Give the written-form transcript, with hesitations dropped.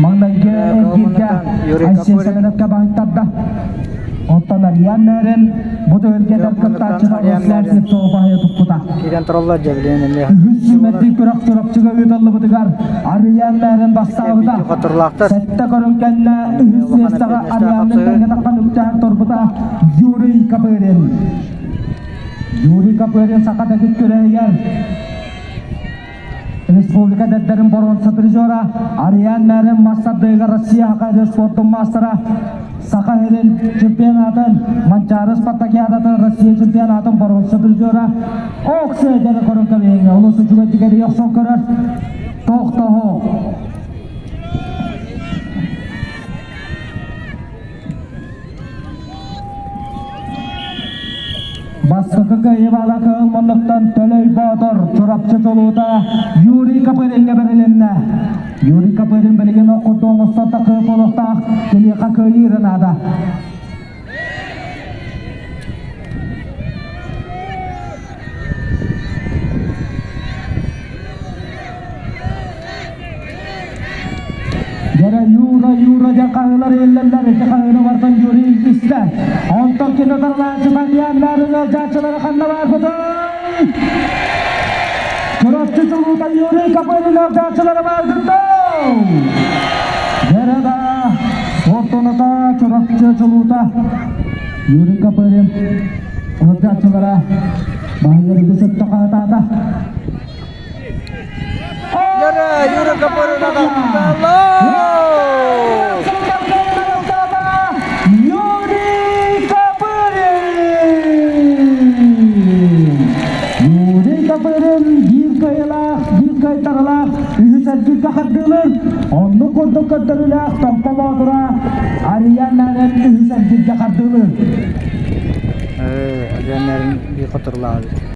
Маҥнайгы эргииргэ Айсен Семеновка баһыйтарда. Оттон Ариан Мэрин бу түһүлгэтэр кыттааччыта Руслан Слепцов баһыйа туппута. Киирэн тураллар дьэбилиэн эмиэ. Үһүс сүүмэрдиир күрэх Чурапчыга ыытыллыбытыгар Ариан Мэрин бастаабыта. Сэттэ көрүҥ кэннэ үһүс миэстэҕэ Арианны тэҥҥэ таххан үктээн турбута Юрий Копырин. Юрий Копырин саха дэгит күрэһигэр Республика эдэрдэрин боруонса призера Ариан Мэрин мастардыыга Россия Саха спордун маастара Саха сирин чемпионатын Манчаары спартакиадатын Россия чемпионатын боруонса призера Оксэ дьэрэ көрөн кэбиһиҥҥэ олус үчүгэйдик эрийэ охсон көрөр тохтоһо Бастакы кыайыылаах кыһыл муннуктан Төлөй Боотур Чурапчы чулуута Юрий Копыринҥа бэрилиннэ. Юрий Копырин билигин ох курдук оҥостон такыы буолуохтаах киниэхэ кыайыыра наада. Дьэрэ Юра, Юра диэн хаһыылар иһиллэллэр. Ити хаһыыны барытын Юрий истэ. Онтон кини утарылааччы Татьяна ыалдьааччылара ханна баарбытый? Чурапчы чулуута Юрий Копырин ыалдьааччылара бааргыт Дьэрэ да, Фортуната Чурапчы чулуута Юрий Копырин ыалдьааччылара баһыйар үгүс өттө хаһытаата. Юра, Юра Копырин Юрий Копырин! Юрий Копырин биир кыайыылаах, биир кыайтарылаах үһүс эргииргэ хардыылыр. Оннук курдук көрдөрүүлээх Томпо Боотура Арыйан Нарен үһүс эргииргэ хардыылыр. Арыйан Нарен биир хоторулаах эбит.